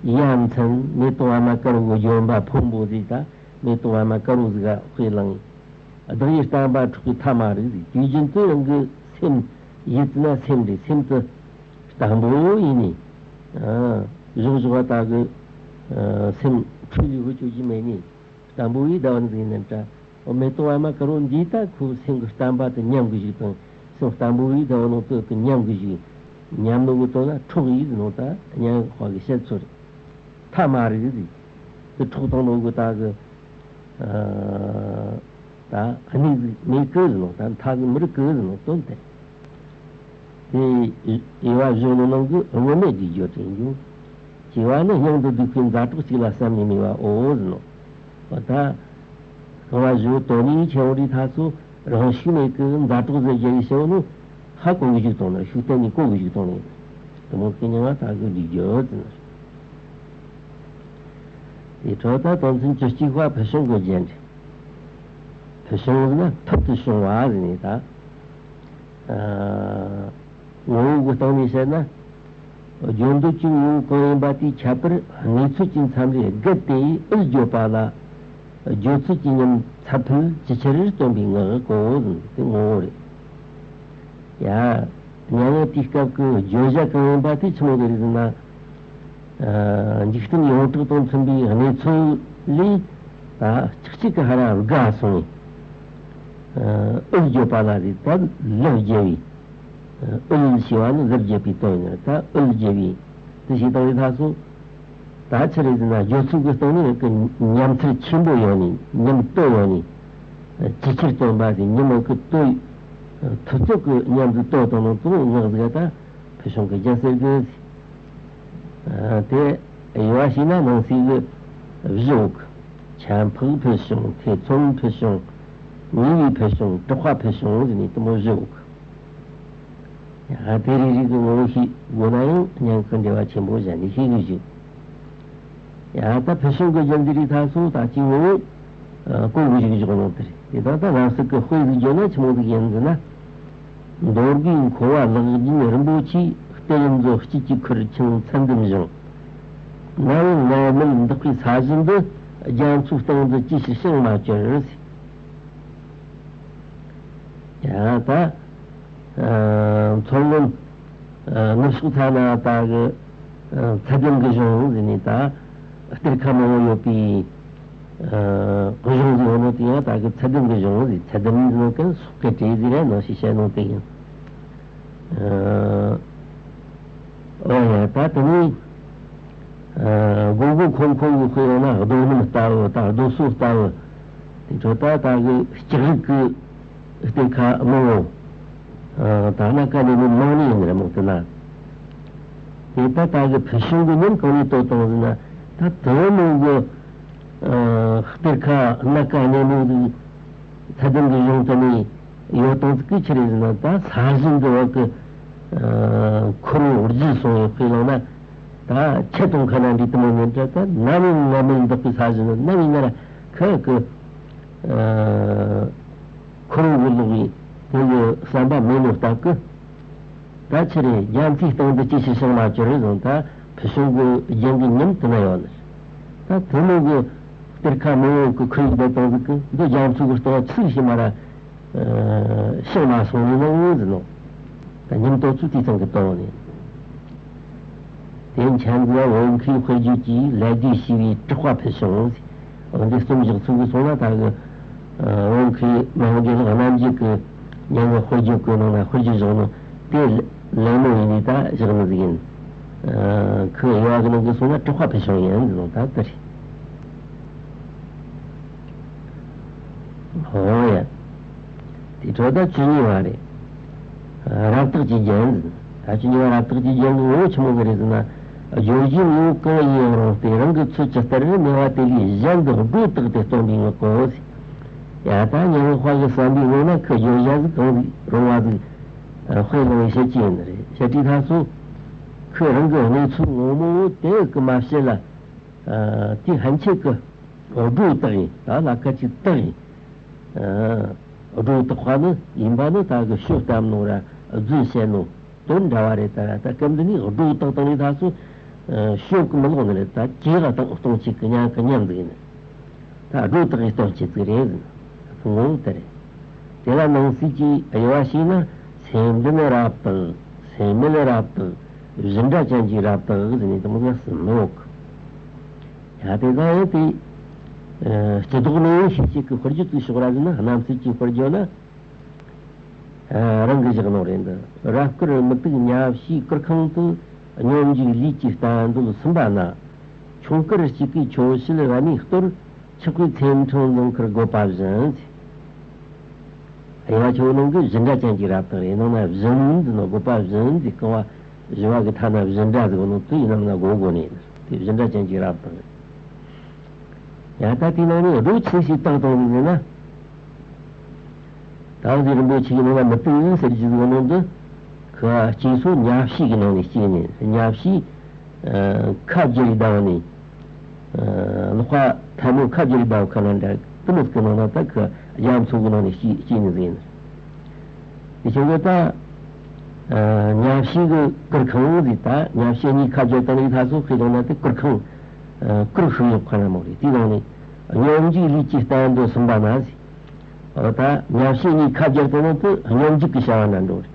ཡ་མཚན་མེ་ཏོག་བ་མ་དཀར་བོ་ལྗོན་པ་ཕུང་པོ་ཟིག་ད་མེ་ཏོག་བ་མ་དཀར་བོ་ཟིག་ག་དཔེ་བླངས། བདག་ཡིད་བརྟན་པ་འཕྲོག་པའི་ཐ་མ་རིག་ཟེར། དུས་རྒྱུན་དུ་རང་གི་སེམས་ཡིད་ན་སེམས་རེད། སེམས་དེ་བརྟན་པོ་ཡིན་ནས། ཨ། བཞག་བཞག་པ་དག་གི། ཨ། སེམས་འཁྲུལ་ལས་ཧུ་ཅོ་རྒྱུ་མེད་ནས་བརྟན་པོ་ཡིས་བསྡད་པ་ནི་ཟིག་ཡིན་ན་འདྲ། འོ། མེ་ཏོག་པད་མ་དཀར་པོ་འདིས་ད་ཁོ་སེམས་ཀྱི་བརྟན་པ་དེ་ཉམས་གི་བཞག་དང་། སེམས་བརྟན་པོ་ཡིས་བསྡད་པ་ནང་དུ་གི་ཉམས་གི་བཞག་ཉམས་ནོ་གི་དོན་ལ་འཕྲོག་ཡིས་ཟེར་ནོ་ད་སྙན་ངག་པ་གི་བཤད་ཚུལ་རེད། ཐ་མ་རིག་ཟེར། དེ་འཕྲོག་བཏང་ནོ་གི་ད་གི། ཨ། ད་གནས་ཟིག་མེད་གི་ཟེར་ནོ། ད་མཐའ་གི་མི་རིག་གི་ཟེར་ནོ་དོན་དེ། དེ་དབྱེ་བ་བཞི་ནི་ནང་གི་དབུ་མེད་དེ་བརྗོད་དྲན་རྒྱུ། དབྱེ་བ་ནི་སྙིང་དུ་སྡུག་པའི་མཛའ་གྲོགས་གཅིག་ལ་བསམ་ནས་སྨྲས་པའོ་ཟེར་ནོ། འོ་ད། རྐང་པ་བཞི་པོ་དོན་ནི་ཆེན་པོ་རིགས་ཐ་ཚོ་རང་ཤུགས་མེད་གི་མཛའ་གྲོགས་ཟེར་རྒྱུ་ཡི་ཕྱིར་ནི་ཧ་གོ་གི་བཞག་བཏང་ནི། ཤུགས་གཏན་ནས་གོ་གི་བཞག་བཏང་ནི། དེ་མོ་གི་སྙན་ངག་ད་གི་འདི་བརྗོད་ཟེར་ནི། དེ་འཕྲོ་ད་དོན་ཚན་བཅུ་གཅིག་པ་ཕུལ་བྱུང་གི་རྒྱན་རེད། ཕུལ་བྱུང་ཟེར་ན་ཕུལ་དུ་བྱུང་བ་ཟེར་ནི་ད། ཨ། ངོ་བོ་གི་སྟེང་ནས་བཤད་ན། བརྗོད་འདོད་ཀྱི་ངོ་བོ་གང་ཡིན་པ་དེའི་ཁྱད་པར་གནས་ཚུལ་གྱི་མཚམས་རེ་བརྒལ་ཏེ་ཨུལ་བརྗོད་པ་ལ། བརྗོད་ཚུལ་གྱི་ཉམས་ཚད་ཕུལ་ཇི་ཆེར་སྟོན་པའི་ངག་གོ་ཟེར་ནི་དེ་ངོ་བོ་རེད། ཡ། སྙན་ངག་དེའི་སྐབས་ཀྱི་བརྗོད་བྱ་གང་ཡིན་པ་དེ་ཆི་མོ་ཟིག་རེད་ཟེར་ན། ཨ། འཇིག་རྟེན་ཡོངས་གྲགས་དང་མཐུན་པའི་གནས་ཚུལ་ལས་ད་ཅིག་ཅིག་གི་ཧ་ར་བརྒལ་སོང་བས། ཨ། ཨུལ་བརྗོད་པ་ལ་རེད། ད་ལབ་རྒྱས་པའི། ཨུལ་ཞེས་པ་ནི་ལབ་རྒྱས་པའི་དོན་ཡིན། ད་ཨུལ་རྒྱས་པའི་དེ་ཞིག་བཏང་བའི་ཐ་ཚོ། ད་ཆི་རེད་ཟེར་ན་བརྗོད་ཚུལ་གྱི་སྟེང་ནས་ཉམས་ཚད་ཆེན་པོ་ཡོད་ནས་ཉམས་དོད་ཡོད་ནས། ཇེ་ཆེར་སྟོན་པ་དེ་ཉམས་གི་དོད། ཐུབ་ཚོད་ཀྱི་ཉམས་སུ་དོད་བཏང་ནོ་དེ་ངག་ཟིག་ད་ཕུལ་བྱུང་གི་རྒྱན་ཟེར་གི། དེ་དབྱེ་བ་ཕྱེ་ན་ནང་གསེས་ཀྱི་བཞི་ཡོད་གི། ཁྱད་འཕགས་ཕུལ་བྱུང་། ཐེ་ཚོམ་ཕུལ་བྱུང་། ཉེ་བའི་ཕུལ་བྱུང་། དྲག་པ་ཕུལ་བྱུང་ཟེར་ནས་དེ་མོ་བཞི་ཡོད་གི། ཡང་དེ་རིགས་རིགས་ཀྱི་ངོ་བོ་ཤེས་དགོས་ན་ཡང་སྙན་ངག་གི་འགྲེལ་བ་ཆེན་པོ་གཞན་ནས་ཤེས་དགོས་ཤིང་། ཡང་ད་ཕུལ་བྱུང་གི་རྒྱན་འདི་རིགས་ཐ་ཚོ་ད་ཅི་ངོ་བོ་གོ་དགོས་ཤིག་བཞག་ནོ་དེ་རེད། དེ་དག་ད་རང་སྲིད་ཀྱི་དཔེ་ཟིག་བརྗོད་ན་ཆི་མོ་ཟིག་ཡིན་ཟེར་ན། མདོ་སྒོས་འཁོར་བ་ལག་རྒྱུན་རིན་པོ་ཆེའི་གཏེར་མཛོད་དཀྱིལ་གྱི་ཁུར་ཆེན་ཚད་ལྡན་བཞེངས། ནམ་ཡང་ནད་མེད་འདག་པའི་ས་གཞི་འདི། རྒྱ་མཚོའི་སྟེང་དུ་ཅི་ཕྱིར་བྱིང་མ་གྱུར་ཟེར། ཡང་ད། ཨ། མཚོ་སྔོན། ཨ། ནུབ་ཕྱོགས་མཐའ་ན་ད་གི། ཨ། ཚད་ལྡན་གྱི་གཞུང་ཟེར་ནས་ད། གཏེར་ཁ་མང་པོ་ཡོད་པའི། ཨ། གཞུང་ཟེར་བ་ནི་དེ་ཡང་ད་གི་ཚད་ལྡན་གྱི་གཞུང་ཟེར། ཚད་ལྡན་ཟེར་ན་གན་སོག་གི་གྲས་ཟེར་ར་ནང་བཞིན་བཤད་ནོ་དེ་ཡིན། ཨ། ཨོ་ཡ། ད་དེ་ནས། ཨ། སྒོ་སྒོ་ཁོང་ཁོང་གི་དཔེ་ཡོང་ན་རྡོ་སྣུམ་ལྟ་བུ་དང་རྡོ་སོལ་ལྟ་བུ། དེ་ཚོ་ད་ད་གི་ལྕགས་རིགས་ཀྱི་གཏེར་ཁ་མང་བོ། ཨ། ད་སྣ་ཁ་ནས་མི་མང་ནི་ཡིན་ར་མོ་དེ་ན། དེ་ད་ད་གི་ཕུལ་བྱུང་གི་ཉམས་གང་ནས་དོད་བཏང་ཟེར་ན། ད་དེ་མོ་གི། ཨ། གཏེར་ཁ་སྣ་ཁ་ནས་མི་ཚད་ལྡན་གྱི་གཞུང་དུ་ནས་ཡོད་དང་ཚིག་གི་ཆི་རེད་ཟེར་ན། ད་ས་གཞི་འདི་བ་གི། ཨ། ཁུར་བོ་རྒྱུ་སོང་ཡོད་པའི་ལང་ན། ད་ཆེ་དང་ཁ་ན་འདི་དུ་མོ་ཉན་འདྲ། ད་ནམ་ཡང་ནད་མེད་འདག་པའི་ས་གཞི་ནི་ནམ་ཡིན་ན་ར་ཁ་གི། ཨ། ཁུར་བོ་གི་ལོག་ཡིན་དེ་གི་བསམ་པ་མེད་ནོ་སྟབས་གི། ད་ཆི་རེད། རྒྱ་མཚོའི་སྟེང་དུ་ཅི་ཕྱིར་བྱིང་མ་གྱུར་ཟེར། ད་ཕུལ་བྱུང་གི་རྒྱན་གྱི་ཉམས་དེ་ན་ཡོད་ནི། ད་དེ་མོ་གི་གཏེར་ཁ་མང་བོ་གི་ཁུར་ཡིག་བསྡད་བཏང་ཟིག་གི། འདི་རྒྱ་མཚོ་གི་སྟེང་ཚིག་ཞིག་མ་ར། ཨ། བྱིང་མ་སོང་ནི་ནང་ཟེར་ནོ། ད་ཉམས་དོད་ཚུལ་དེ་ཚང་གི་བཏང་ནི། དེ་མཁྱེན་དགོས། བོད་མཁས་དཔེར་བརྗོད་ཀྱིས་ལད་ཟློས་བྱས་པའི་དྲེགས་པ་ཕུལ་བྱུང་ཟེར། འོ་འདི་རྩོམ་བཞག་ཚུལ་གི་སོང་ན་ད་གི། ཨ། བོད་མཁས་མང་པོ་དགེ་ལེགས་རྣམ་རྒྱལ་གི་སྙན་ངག་དཔེར་བརྗོད་གི་ནང་ན་དཔེར་བརྗོད་བཞག་ནོ་དེ་ལད་མོ་ཡིན་ནི་ད་བཞག་ནི་ཟིག་ཡིན། ཨ། ཁོའི་དབྱེ་བ་གི་ནང་གི་སོང་ན་དྲེགས་པ་ཕུལ་བྱུང་ཡིན་ཟེར་ནོ་ད་དེ་རེད། ཨོ་ཡ། དེ་འཕྲོ་ད་བཅུ་གཉིས་པ་རེད། རབ་བརྟགས་ཀྱི་རྒྱན་ཟེར། ད་བཅུ་གཉིས་པ་རབ་བརྟགས་ཀྱི་རྒྱན་གྱི་ངོ་བོ་ཆི་མོ་གི་རེད་ཟེར་ན། བརྗོད་བྱའི་ངོ་བོ་གང་ཡིན་ཡང་རུང་སྟེ། རང་གི་ཚུལ་ཇི་ལྟར་སྨྲས་པ་དེ་ལས་གཞན་དུ་སྒྲོ་བཏགས་ཏེ་སྟོན་པའི་ངག་གོ་ཟེར། ཡ། ད་སྙན་ངག་པ་གི་བསམ་པའི་ངོ་ན་ཁོས་བརྗོད་བྱ་ཟིག་གང་ཟིག་རུང་བ་ཟིག་དཔེ་བླངས་བཤད་ཀྱི་ཡིན་ནི་རེད། བཤད་དུས་ད་སོ། ཁོས་རང་གི་གནས་ཚུལ་ངོ་མ་བོ་དེ་གི་མ་བཤད་ལ། ཨ། དེ་ཕན་ཆད་ཀྱི་སྒྲོ་བཏགས་ཡིན། ད་ལ་ཁ་ཅིག་བཏགས་ཡིན། ཨ། སྒྲོ་བཏགས་པ་ནི་ཡིན་པ་ནི་ད་གི་ཤོ་བཏབ་ནོ་ར་རྫུན་བཤད་ནོ་དོན་འདྲ་བ་རེད། ད་ར་ད་སྐབས་འདི་ནི་སྒྲོ་བཏགས་བཏང་ནི་ད་སོ། ཨ། ཤོ་གི་མི་ལོག་ནི་རེད། ད་ཇེ་ག་བཏང་གཏོང་བྱེད་ཀྱི་ཉག་གི་ཉམས་ཟིག་ཡིན། ད་སྒྲོ་བཏགས་ཡིན་གཏོང་བྱེད་ཟིག་རེད་ཟེར། ངོ་བོ་དེ་རེད། དེ་ལ་ནང་གསེས་ཀྱི་དབྱེ་བ་ཕྱེ་ན། སེམས་ལྡན་རབ་དང་། སེམས་མེད་རབ་དང་། བཞིན་སྒྲ་ཅན་གྱི་རབ་དང་ཟེར་ནས་དེ་མོ་ཟིག་གསུམ་ཡོད་གི། ཡ་དེ་ག་ཡང་དེ། ཨ། སྤྱི་ལྡོག་ནས་ཤེས་བྱེད་ཀྱི་དཔེར་བརྗོད་དེ་ཕྱོགས་ར་ཟིན་ན། རྣམ་དཔྱོད་ཀྱི་དཔེར་བརྗོད་ན། ཨ། རང་གི་བཞག་ནོ་རེད་འདི། རབ་དཀར་མུ་ཏིག་ཉ་བྱའི་གུར་ཁང་དུ། སྙོམས་འཇུག་ལུས་ཀྱི་གཏན་འདོད་སུན་པ་ན། ཆུང་དཀར་གཅིག་གིས་ཆོས་བྱེད་པད་མའི་གཏོར། ཆགས་པའི་ཚེམས་འཕྲང་འཛིན་ཁར་དགོད་པ་བཞིན། དབྱེ་བ་ཆེ་བོ་ནང་གི་བཞིན་སྒྲ་ཅན་གྱི་རབ་དང་རེད། ནང་ན་བཞིན་ཟེར་ནོ། དགོད་པ་བཞིན་ཟེར། རྐང་བ་བཞི་བ་གི་མཐའ་ན་བཞིན་སྒྲ་ཟེར་བ་ནོ། དེ་ཡིན་ནམ་ན་དགོད་དགོས་ནས། དེ་བཞིན་སྒྲ་ཅན་གྱི་རབ་དང་རེད། ཡང་ད་དེའི་ནང་ནས་རྡོ་ཆེ་ཞིག་བཏང་བཏང་ཟིག་ཟེར་ན། ད་འོ་ཟེར། རིན་པོ་ཆེ་གི་ནང་ན་མུ་ཏིག་ཟེར་གྱི་ཟིག་ནང་དུ། ཁོ་སྐྱེ་སོ་ཉ་བྱའི་གི་ནང་ནས་སྐྱེས་ནས། ཉ་བྱའི། ཨ། ཁ་བསྒྱུར་ཡི་ཟླ་བ་ནས། ཨ། ལག་པ་ཐལ་མོ་ཁ་བསྒྱུར་ཡི་ཟླ་བ་ཁ་ན་འདྲ། དེ་མོ་ཟིག་གི་ནང་ན་ད་ཁོ་རྒྱ་མཚོ་གི་ནང་ནས་སྐྱེས་སྐྱེས་ནས་ཟིག་ཡིན། དེ་ཆེན་པོ་ད། ཨ། ཉ་བྱའི་གི་གུར་ཁང་ཟིག་ད་ཉ་བྱའི་གཉིས་ཁ་བསྒྱུར་བཏང་ནས་ད་སོ་ཁོའི་ནང་ན་དེ་གུར་ཁང་། ཨ། གུར་ཤིག་ཡོད་ཁ་ན་མོ་རེད། དེའི་ནང་ནས་སྙོམས་འཇུག་ལུས་ཀྱི་གཏན་འདོད་སུན་པ་ན་ཟིག་འོ་ད་ཉ་བྱའི་གཉིས་ཁ་བསྒྱུར་བཏང་ན་དེ་སྙོམས་འཇུག་གི་བྱ་བ་ན་འགྲོ་རེད།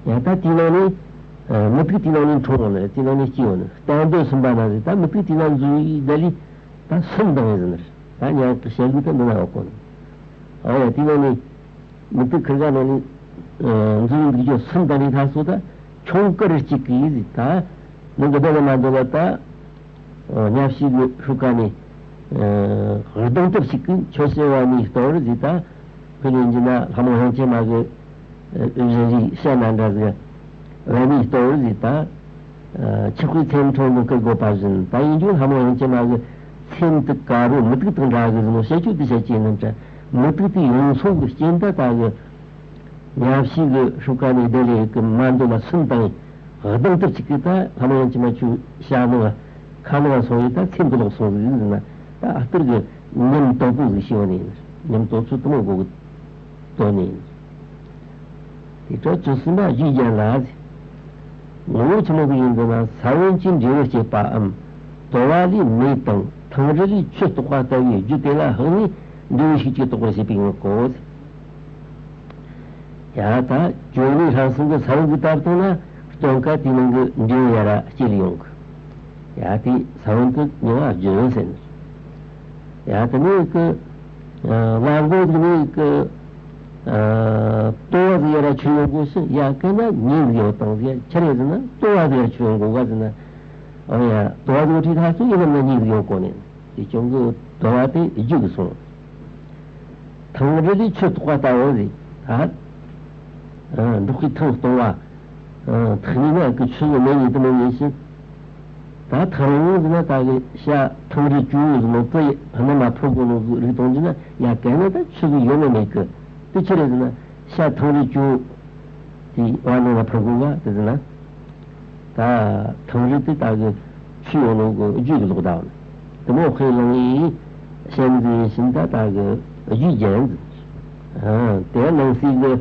ཡང་ད་དེའི་ནང་ནས། ཨ། མུ་ཏིག་དེའི་ནང་ནས་འཁྲུངས་ཡོང་ནི། དེའི་ནང་ནས་སྐྱེས་ཡོང་ནི། གཏན་འདོད་སུན་པ་ན་ཟིག་ད་མུ་ཏིག་དེའི་ནང་འཛུལ་ཡི་ཟླ་ལི་ད་སུན་བཏང་ཡི་ཟིག་ནི་རེད། ད་ཉ་གི་བྱ་ལུགས་ད་འདི་ན་ཡོད་གོ་ནི། འོ་ཡ། དེའི་ནང་ནས། མུ་ཏིག་ཁིར་ག་ནང་ནས། ཨ། འཛུལ་འདུག་རྒྱུ་སུན་བཏང་ནས་ད་སོ་ད་ཆུང་དཀར་གཅིག་གིས་ཟིག་ད་ནང་གི་བདག་ལ་མ་འདོད་ལ་ད། ཨ། ཉ་བྱའི་གི་ཤུལ་ཁ་ནས། ཨ། གདོང་གཏུབ་ཞིག་གིས་ཆོས་བྱེད་པད་མའི་གཏོར་ཟིག་ད། དཔེ་ལེན་རྒྱུ་ན་ལྷ་མོ་དབྱངས་ཅན་མ་གི། ཨ། རི་རི་བྱ་ན་འདྲ་ཟིག་པད་མའི་གཏོར་ཟིག་ད། ཨ། ཆགས་པའི་ཚེམས་འཕྲང་འཛིན་ཁར་དགོད་པ་བཞིན། ད་ཡིན་རྒྱུ་ལྷ་མོ་དབྱངས་ཅན་མ་གི་ཚེམས་དེ་དཀར་པོ་མུ་ཏིག་དང་འདྲ་གི་ཟེར་ནོ། བཤད་རྒྱུ་དེ་བཤད་རྒྱུ་ཡིན་ནམ་ད། མུ་ཏིག་དེ་ཡོངས་སུ་གི་རྐྱེན་ད་ད་གི། ཉ་བྱའི་གི་ཤུལ་ཁ་ནས་བདེ་ལེགས་གི་མ་འདོད་ལ་སུན་བཏང་། གདོང་གཏུབ་ཅིག་གིས་ད་ལྷ་མོ་དབྱངས་ཅན་མ་ཆུ་བྱ་ནང་ཁ་ནང་སོང་ཡི་ད་ཚེམས་གི་ལོག་སོང་ཟིག་ཟེར་ན། ད་ཨ་སྟོར་གི་ཉམས་དོད་པོ་ཟིག་ཤེས་བ་ནས་ཉམས་དོད་ཚུལ་དུ་མ་གོ་གི་དོན་ནས། དེ་ལྟར་བཅུ་གསུམ་པ་རྒྱུད་རྒྱན་ལ། ངོ་བོ་ཆི་མོ་ཟིག་ཡིན་ཟེར་ན། ས་བོན་གྱིས་འབྲས་བུ་བསྐྱེད་པའམ། དོ་བ་ལས་མེ་དང་ཐང་རི་ལས་ཆུ་བཏོག་པ་ལྟ་བུའི་རྒྱུ་དེ་ལ་དབང་ནས་འབྲས་བུ་ཤུགས་ཀྱིས་བཏོག་པར་བྱེད་པའི་ངོ་བོ། ཡ་ད་བཅོས་མའི་ལྷག་བསམ་གྱི་ས་བོན་གྱི་བཏབ་བཏང་ན་སྟོན་ཀ་དེའི་ནང་གི་འབྲས་བུ་ཡ་ར་སྐྱེ་ལ་ཡོང་གི། ཡ་དེ་ས་བོན་དུ་མྱོང་བ་བརྗོད་ཟེར་ནས། ཡ་དེ་ནས་ཀི། ཨ། བ་མགོ་དེ་ནས་ཀི། ཨ། ལྟོ་བ་ཟིག་ཡ་ར་ཆུ་ཡོང་དགོས་ཤིང་། ཡ་གན་ན་ཉེས་ཟིག་ཡོད་དང་ཟེར་ཆི་རེད་ཟེར་ན། ལྟོ་བ་ཟིག་ཡ་ར་ཆུ་ཡོང་དགོས་ག་ཟེར་ན། ཨོ་ཡ། ལྟོ་བ་ཟིག་ཡོད་དུས་ད་སུ་ཡིན་ནམ་ན་ཉེས་ཟིག་ཡོད་གོ་ནས། དེ་ཀྱང་གི་དོ་བ་དེ་རྒྱུ་གི་སོང་། ཐང་རི་ལས་ཆུ་བཏོག་པ་ལྟ་བུ་ཟིག་ད། ཨ། འབྲོག་པའི་ཐང་སྟོང་བ། ཨ། ཐག་ཉེ་ན་གི་ཆུ་ཟིག་མེད་ནི་དེ་མོ་ཡིན་ཞིང་། ད་ཐང་རི་ཟིག་ན་ད་གི་བྱ་ཐང་རི་བཅུ་ཟིག་ནོ་དེ་ཧ་ན་མ་ཕུ་གོ་ནོ་ཟིག་རིག་གཏོང་རྒྱུ་ན། ཡ་གན་ན་ད་ཆུ་ཟིག་ཡོད་ན་མེད་གི། དེ་ཆི་རེད་ཟེར་ན། བྱ་ཐང་རི་བཅུ་དེ་བ་ནང་ལ་ཕུ་གོ་ག་དེ་ཟེར་ན། ད་ཐང་རི་དེ་ད་གི་ཆུ་ཡོང་ནོ་གི་རྒྱུ་གི་ལོག་ད་བ་ནི། དེ་མོ་དཔེ་བླངས་ཡིན་ཞེན་ཟིན་ཞིན་ད་ད་གི་རྒྱུ་རྒྱན་ཟིན། ཨ། དེ་ནང་གསེས་གི་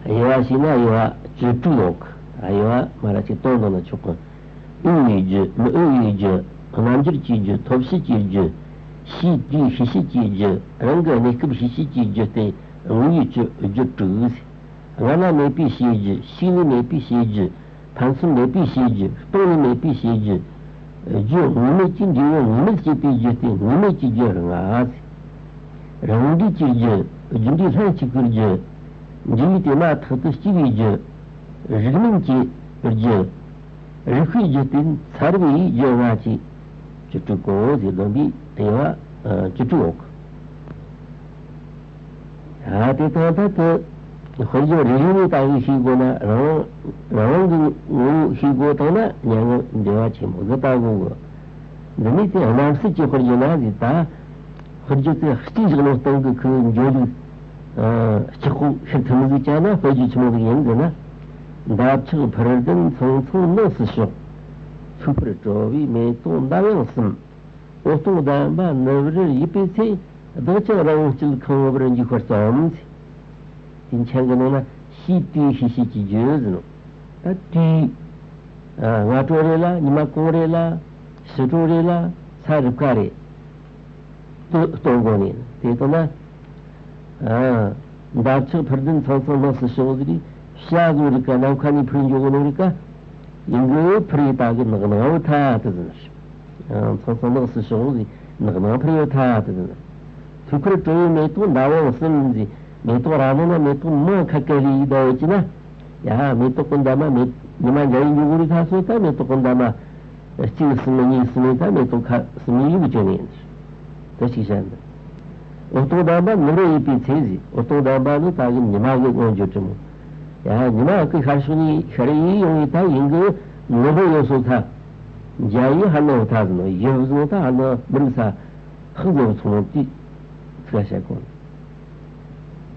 དབྱེ་བ་ཞིག་ན་དབྱེ་བ་བཅུ་དྲུག་ཡོད་གི། དབྱེ་བ་མ་ར་ཅིག་སྟོན་དང་ན་ཆོག་གི། དབུལ་བའི་རྒྱུ། མི་དབུལ་བའི་རྒྱུ། རྣལ་འབྱོར་གྱི་རྒྱུ། ཐོབ་བྱེད་ཀྱི་རྒྱུ། ཤེས་དུས་ཤེས་བྱེད་ཀྱི་རྒྱུ། རང་གི་གནས་སྐབས་ཤེས་བྱེད་ཀྱི་རྒྱུ་སྟེ་དབུལ་བའི་རྒྱུ་རྒྱུ་དྲུག་ཟེར། སྔ་ན་མེད་པའི་བྱས་རྒྱུ། ཕྱིས་ནས་མེད་པའི་བྱས་རྒྱུ། ཕན་ཚུན་མེད་པའི་བྱས་རྒྱུ། སྟེང་ནས་མེད་པའི་བྱས་རྒྱུ། རྒྱུ་དངོས་མེད་ཀྱི་འབྲས་བུ་དངོས་མེད་སྐྱེད་པའི་རྒྱུ་སྟེ་དངོས་མེད་ཀྱི་རྒྱུ་ལྔ་ཟེར། རང་འབྲས་ཀྱི་རྒྱུ། རྒྱུ་འབྲས་ལྷན་ཅིག་གི་རྒྱུ། འབྲས་བུའི་དེ་མ་ཐག་ཏུ་སྐྱེ་བའི་རྒྱུ། རིགས་མིན་གྱི་རྒྱུ། རིགས་པའི་རྒྱུ་སྟེ་འཚར་བའི་རྒྱུ་ལྔ་བཅས་བཅུ་དྲུག་གོ་ཟེར། བསྡོམས་པས་དབྱེ་བ་བཅུ་དྲུག་ཡོད་གི། ཨ། དེ་དང་ད་དེ་དཔེར་བརྗོད་རེ་རེ་ནས་ད་གི་ཤེས་དགོས་ན། རང་རང་རང་གི་ངོ་བོ་ཤེས་དགོས་དང་ན་མྱ་ངན་འབྲེལ་བ་ཆེན་པོ་གི་ལྟ་དགོས་གི། འདི་ནས་དེ་རྣམ་གསལ་གྱི་དཔེར་བརྗོད་ན་ཟིག་ད། དཔེར་བརྗོད་དེ་གཅིག་བཞག་ནོ་སྟེང་གི་ཁོའི་འགྱོ་ལུགས། ཨ། ལྕགས་པོ་ཤར་ཐུབ་མི་ཟིག་བྱས་ན་དཔེར་བརྗོད་ཆི་མོ་ཟིག་ཡིན་ཟེར་ན། འདབ་ཆགས་འཕུར་ལྡིང་ཚང་ཚང་ནགས་སུ་ཞོག །ཚུགས་པར་བྲོ་བའི་མེ་ཏོག་འདབ་ཡངས་གསུམ། འོད་སྟོང་ལྡན་པ་ནུབ་རིར་ཡིབ་པའི་ཚེ། བདག་ཀྱང་རང་སྐྱིད་ཁང་བུར་འཇུག་པར་བརྩམས། དེ་མཆན་གྱི་ནང་ན་ཤེས་དུས་ཤེས་བྱེད་ཀྱི་རྒྱུ་ཟེར་ནོ། ད་དུས། ཨ། སྔ་དྲོ་རེད་ལ། ཉི་མ་གུང་རེད་ལ། ཕྱི་དྲོ་རེད་ལ། ས་རུབ་ཁ་རེད། དུ་སྟོན་དགོས་ནས། དེ་ལྟ་ན། ཨ། འདབ་ཆགས་འཕུར་ལྡིང་ཚང་ཚང་ནགས་སུ་ཞོག་ཟེར། བྱ་ཟོ་རིགས་ཀ་ནམ་མཁའ་ནས་འཕུར་འགྱོ་གོ་ནོ་རིགས་ཀ། ཡིན་གི་འཕུར་ཡི་ད་གི་ནགས་ནང་བུད་ཐལ་དེ་ཟེར། ཨ། ཚང་ཚང་ནགས་སུ་ཞོག་ཟེར། ནགས་ནང་འཕུར་ཡོད་ཐལ་དེ་ཟེར། ཐུགས་ཁུར་དྲོ་བའི་མེ་ཏོག་མདའ་དབང་གསུམ་ཟེར། མེ་ཏོག་ར་ནང་ན་མེ་ཏོག་མང་ཁ་ཁ་རེ་ཡི་ད་ཡོད་ཀྱི་ན། ཡ། མེ་ཏོག་གི་འདབ་མ་མེ་ཉི་མ་འཇའ་ཡིས་འགྱོ་གོ་རིགས་ཐ་སོ་ད་མེ་ཏོག་གི་འདབ་མ། གཅིག་གསུམ་གཉིས་གསུམ་ད་མེ་ཏོག་ཁ་གསུམ་ཡིན་གྱི་ཅོ་ནས་ཡིན། དེ་ཞིག་བཤད་འདུག་འོད་སྟོང་ལྡན་པ་ནུབ་རུ་ཡིབ་པའི་ཚེ་ཟེར། འོད་སྟོང་ལྡན་པ་ནི་ད་གི་ཉི་མ་གི་སྔོན་བརྗོད་ཀྱི་མོ། ཡ། ཉི་མ་གི་ཤར་ཕྱོགས་ནས་ཤར་ཡིན་ཡོང་བའི་ད་ཡིན་གི་ནུབ་རུ་ཡོད་སོ་ཐ། འཇའ་ཡིས་ཧ་ནོ་ཐ་ཟེར་ནོ། ཡིབ་ཟེར་ནོ་ད་ཧ་ནོ་མི་རིག་ས་ཧག་ཟེར་བ་ཚོང་ནོ་དེ་ཚིག་བཤད་གོ།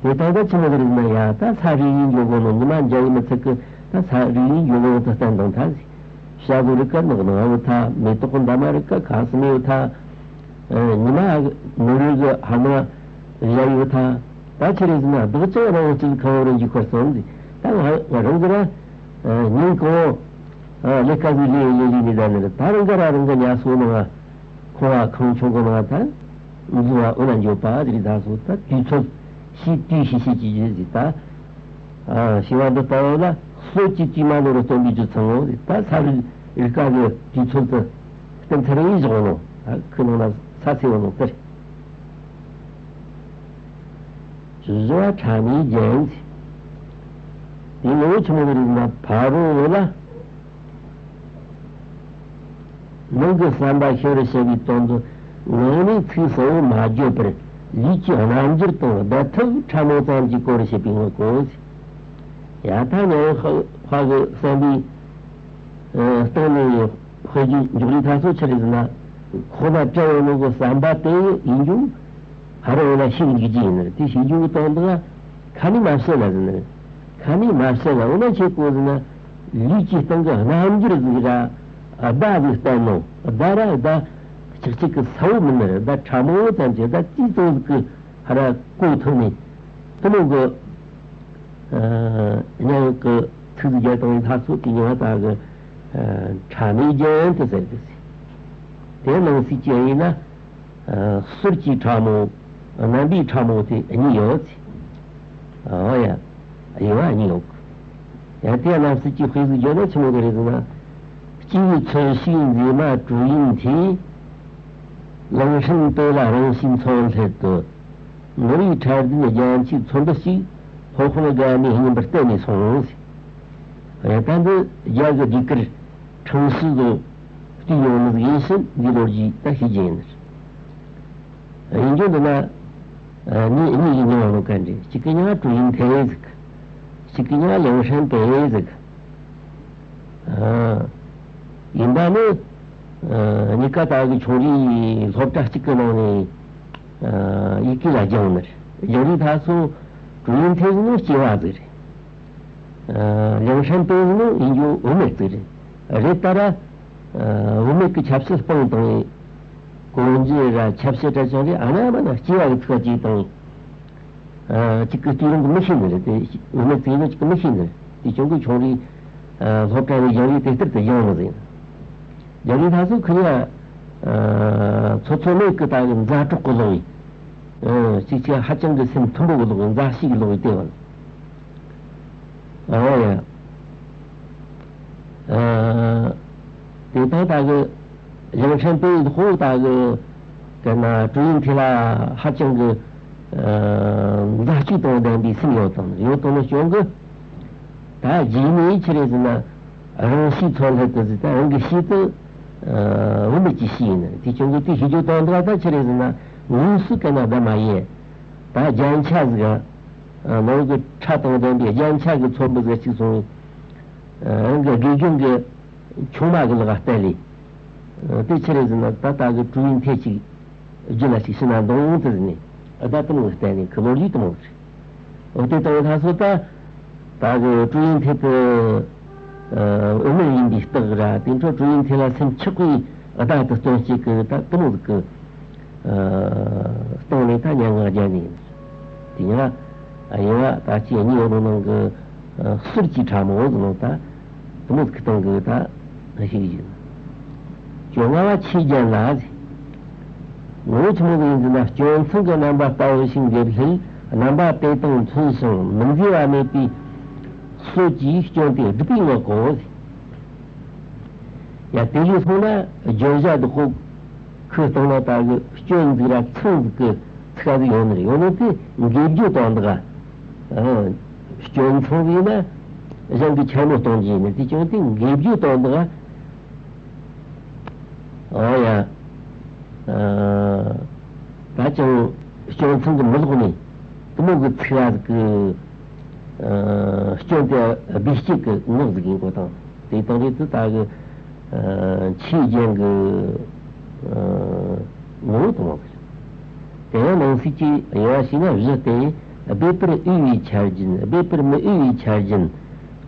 དེ་ལྟར་ད་ཆི་མོ་ཟེར་ན་ཡ། ད་ས་རུ་ཡིན་འགྱོ་གོ་ནོ། ཉི་མ་འཇའ་ཡིས་མི་ཚིག་གི་ད་ས་རུ་ཡིན་འགྱོ་གོ་ནོ་ད་བསྟན་དང་ཐ་ཟེར། བྱ་ཟོ་རིགས་ཀ་ནགས་ནང་བུད་ཐལ། མེ་ཏོག་གི་འདབ་མ་རིགས་ཀ་ཁ་གསུམ་ཡོད་ཐལ། ཨ། ཉི་མ་ནུབ་རུ་གི་ཧ་ནོ་བཞག་ཡོད་ཐལ། ད་ཆི་རེད་ཟེར་ན་བདག་ཀྱང་རང་བཞིན་ཁམས་རིན་གྱིས་འཁོར་སོང་ཟེར། ད་ང་རང་གི་ར་ཉིན་གང་ལས་ཀ་ཟིག་ལས་ལས་ལས་ནས་ད་ནི་ད་རང་གི་ར་རང་གི་ཉལ་སོ་ནང་ང་ཁང་བ་ཁང་ཆུང་གི་ནང་ད་འཛུལ་བ་འོ་ན་འགྱོད་པ་ཟེར། ད་སོ་ད་དུས་ཚོད་ཤི་དུས་ཤི་ཤི་ཅི་ཅི་ཟེར། ད་ཨ་ཤི་བ་འདི་ལྟ་བུ་ལ་གསོད་ཀྱི་དུས་མ་ནོར་བར་སྟོན་པའི་རྒྱུ་མཚན་ངོ་ཟེར། ད་ས་རུ་རིགས་ཀ་གི་དུས་ཚོད་དུ་བསྟན་ཚར་བའི་བཞག་ནོ། ད་ཁོའི་ནང་ན་ས་སེ་བ་ནོ་དེར། བཞི་བ་ཕྲ་མོའི་རྒྱན་ཟེར། དེ་ངོ་བོ་ཆི་མོ་ཟིག་རེད་ཟེར་ན། ཕ་རོལ་ལ་ནང་གི་བསམ་པ་ཤེས་པར་བྱ་བའི་དོན་དུ་ངག་ནས་ཚིག་གསལ་བོ་མ་བརྗོད་པར་ལུས་ཀྱི་རྣམ་འགྱུར་དང་བརྡ་ཐབས་ཕྲ་མོ་ཙམ་གྱིས་གོ་བར་བྱེད་པའི་ངག་གོ་ཟེར། ཡ། ད་ཉན་ཧ་ཧ་གི་བསམ་པའི་སྟེང་ནས་དཔེ་རྒྱུ་འཇོག་ལས་ཐ་ཚོ་ཆི་རེད་ཟེར་ན། ཁོ་ན་བྲལ་བའི་ནང་གི་བསམ་པ་དེ་ཡིན་རྒྱུ་ཧ་རོ་ལ་ཤེས་འཇུག་རྒྱུ་ཡིན་ནི། དེ་ཤེས་འཇུག་གི་དོན་དག་ཁ་ནས་མ་བཤད་ལ་ཟེར་ནི། ཁ་ནས་མ་བཤད་ལ་འོ་ན་ཆེ་གོ་ཟེར་ན། ལུས་ཀྱི་སྟེང་གི་རྣམ་འགྱུར་ཟིག་ར་བརྡ་ཟིག་བསྟན་ནོ། བརྡ་ར་བརྡ་ཆག་ཆག་གི་ས་བོ་མིན་ནི། བརྡ་ཕྲ་མོ་ཙམ་གྱི་བརྡ་ཅི་ཙོག་ཟིག་གི་ཧ་ར་གོ་ཐུབ་ནི། དེ་མོ་གི་ཨ། སྙན་ངག་གི་ཚིག་རྒྱལ་དང་ལྷ་ཚོགས་ཀྱི་ཉི་མ་དག་གི་ཨ། ཕྲ་མོའི་རྒྱན་དུ་ཟེར་གི་ཟེར། དེ་ནང་གསེས་ཀྱི་ཡིན་ན། ཨ། ཟུར་གྱི་ཕྲ་མོ། རྣམ་པའི་ཕྲ་མོ་དེ་གཉིས་ཡོད་ཟེར། ཨོ་ཡ། དབྱེ་བ་གཉིས་ཡོད། ཡང་དེ་རྣམ་གསེས་ཀྱི་དཔེ་ཟིག་བརྗོད་ན་ཆི་མོ་གི་རེད་ཟེར་ན། སྐྱེས་བུའི་མཚོན་བྱེད་མཛེས་མ་དྲོ་ཡིན་ཐོས། ལང་སྲིན་དཔེ་ལ་རང་བཞིན་མཚོན་སླད་དུ། ནོར་བུའི་ཕྲ་ལྡན་རྒྱན་ཆའི་ཚོམ་བུ་གཅིག་སློབ་དཔོན་དགའ་མོས་སྙན་པར་བསྟན་ནས་སོང་ཟེར། ད་འདི་རྒྱ་གི་ཟློས་གར་འཁྲབ་གཞས་སུ་བསྟན་ཡོད་ནི་ཟིག་ཡིན་ཕྱིན་འདི་ལོ་རྒྱུས་ད་ཤེས་རྒྱུ་ཡིན། ཡིན་རྒྱུ་འདི་ན་ཨ། མྱི་གཉིས་ཀྱི་མྱིང་ཡོད་ནོ་ག་འདྲ། གཅིག་གི་མྱིང་དྲོ་ཡིན་ཐོས་ཟེར། གཅིག་གི་མྱིང་ལང་སྲིན་དཔེ་ཟེར། ཨ། ཡིན་པ་ནི། ཨ། གཉིས་ཀ་ད་གི་ཆུང་རིགས་སློབ་གྲྭ་གཅིག་གི་ནང་ནས་ཨ། ཡི་གེ་ལ་སྦྱངས་ནི་རེད། སྦྱངས་རིགས་ད་སོ་དྲོ་ཡིན་ཐོས་ཟེར་ནི་སྐྱེས་པ་ཟིག་རེད། ཨ། ལང་སྲིན་དཔེ་ཟེར་ནི་ཡིན་རྒྱུ་བུད་མེད་ཟིག་རེད། རེད་ད་ར། ཨ། བུད་མེད་ཀྱི་ཆབ་སྲིད་སྤངས་བཏང་བའི་གོན་རྒྱུ་ར་ཆབ་སྲིད་ར་ཅང་རེད། ཨ་ན་མ་ན་སྐྱེས་པ་གི་ཚིག་གཅིག་དང་། ཨ། གཅིག་གི་དུས་རིང་གི་མི་ཤེས་ནི་རེད་དེ། འོ་ན་དེ་ནི་གཅིག་གི་མི་ཤེས་ནི་རེད་དེ། ཁྱོད་ཀྱི་ཆུང་རིགས་ཨ། སློབ་གྲྭ་ནས་སྦྱངས་རིགས་དེ་ལྟར་དུ་སྦྱངས་མི་ཟིན། སྦྱངས་རིགས་ད་སོ་ཁོ་ཡ། ཨ། ཚོ་ཚོ་མེད་ཀི་ད་གི་མཛའ་གྲོགས་ཀི་ལོག་ཡིན། ཨ། གཅིག་གཅིག་ཧ་ཅང་གི་སེམས་མཐུན་པོ་གི་ལོག་ཡིན། མཛའ་བཤེས་གི་ལོག་ཡིན་དེ་བ། ཨོ་ཡ། ཨ། དེ་དང་ད་གི་ལང་སྲིན་དཔེ་ཧོ་ད་གི་ག་ན་དྲོ་ཡིན་ཐོས་ལ་ཧ་ཅང་གི་ཨ། མཛའ་གཅུགས་དང་ལྡན་པའི་སེམས་ཡོད་དང་ཡོད་དང་ནི་སྐྱོན་གི། ད་རྗེས་ནས་ཆི་རེད་ཟེར་ན། རང་བཞིན་མཚོན་སླད་དུ་ཟེར། ད་རང་གི་ཤེས་དུ་ཨ། བུད་མེད་ཀྱི་ཤེས་ཡིན་ནི་དེ་སྐྱོན་གི། དེ་ཤེས་རྒྱུ་དང་འདྲ་ད་ཆི་རེད་ཟེར་ན། དངོས་སུ་ག་ན་ད་མ་ཡེ། ད་རྒྱན་ཆ་ཟིག་ཨ། ནང་གི་ཕྲ་དང་ལྡན་པའི་རྒྱན་ཆ་གི་ཚོམ་བུ་ཟིག་གཅིག་སོང་། ཨ། རང་གི་དགེ་རྒན་གི་ཆུང་མ་གི་ལག་ག་གཏད་ལས། ཨ། དེ་ཆི་རེད་ཟེར་ན། ད་ད་གི་དྲོ་ཡིན་ཐོས་ཅིག་རྒྱུད་ལ་ཅིག་ཕྱི་ན་འདོང་དུ་ཟེར་ནས། ཨ། ད་དེ་མོ་གཏད་ནས་ཁི་ལོ་རྒྱུས་དེ་མོ་རེད། འོ་དེ་ལྟ་བུ་ད་སོ་ད། ད་གི་དྲོ་ཡིན་ཐོས་དེ་ཨ། བུད་མེད་ཡིན་པའི་རྟགས་ར། དེ་འཕྲོ་དྲོ་ཡིན་ཐོས་ལ་སེམས་ཆགས་པའི་བརྡ་དུ་སྟོན་བྱེད་ཀི། ད་དེ་མོ་ཟིག་གི་ཨ། སྟེང་ནས་ད་སྙན་ངག་རྒྱན་ནས་ཡིན། དེ་ཡང་ཨ། དབྱེ་བ་ད་ཅི་གཉིས་ཡོད་ནོ་ནང་གི་ཨ། ཟུར་གྱི་ཕྲ་མོ་ཟེར་ནོ་ད་དེ་མོ་ཟིག་གི་སྟེང་གི་ད་ཞིག་ཡིན། བཅོ་ལྔ་བ་ཆོས་རྒྱལ་ལ་ཟེར། ངོ་བོ་ཆི་མོ་ཟིག་ཡིན་ཟེར་ན། སྐྱོན་མཚུངས་ཀྱི་རྣམ་པ་ལྟ་བུ་ཞིག་འདིར་ལྷུར། རྣམ་པ་དེ་དང་མཐུན་ཞིང་མི་འཛེ་བ་མེད་པའི་སྲོལ་གྱིས་སྐྱོན་དེ་སྒྲུབ་པའི་ངག་གོ། ཡ། དེ་ལས་སོང་ན་བརྗོད་བྱ་བདག་པོ་ཁོའི་སྟེང་ན་ད་གི་སྐྱོན་འཛུགས་ར་མཚང་འཛུགས་གི་ཚིག་ག་ཟིག་ཡོད་ནི་རེད། ཡོད་ནི་དེ་འགེབས་རྒྱུ་དང་འདག་ཨ། སྐྱོན་མཚང་ཟིག་ན་གཞན་གྱི་འཕྱ་སྨོད་གཏོང་རྒྱུ་ཡིན་ནི་དེ་ཀྱང་དེ་འགེབས་རྒྱུ་དང་འདག་ཨོ་ཡ། ཨ། ད་ཅང་སྐྱོན་མཚང་གི་མི་ལོག་ནས་དེ་མོ་གི་ཚིག་ག་ཟིག་གི་ཨ། སྐྱོན་དེ་སྦས་བསྐྱེད་ཀྱི་ངག་ཟིག་ཡིན་གོ་དང་། དེ་དང་རེད་དུ་ད་གི་ཨ། ཆོས་རྒྱན་གྱི་ཨ། ངོ་བོ་དང་བ་གི། དེ་ཡང་ནང་གསེས་ཀྱི་དབྱེ་བ་ཞིག་ན་བཞི་སྟེ། སྦས་པར་འོས་པའི་ཆ་རྒྱུན། སྦས་པར་མི་འོས་པའི་ཆ་རྒྱུན།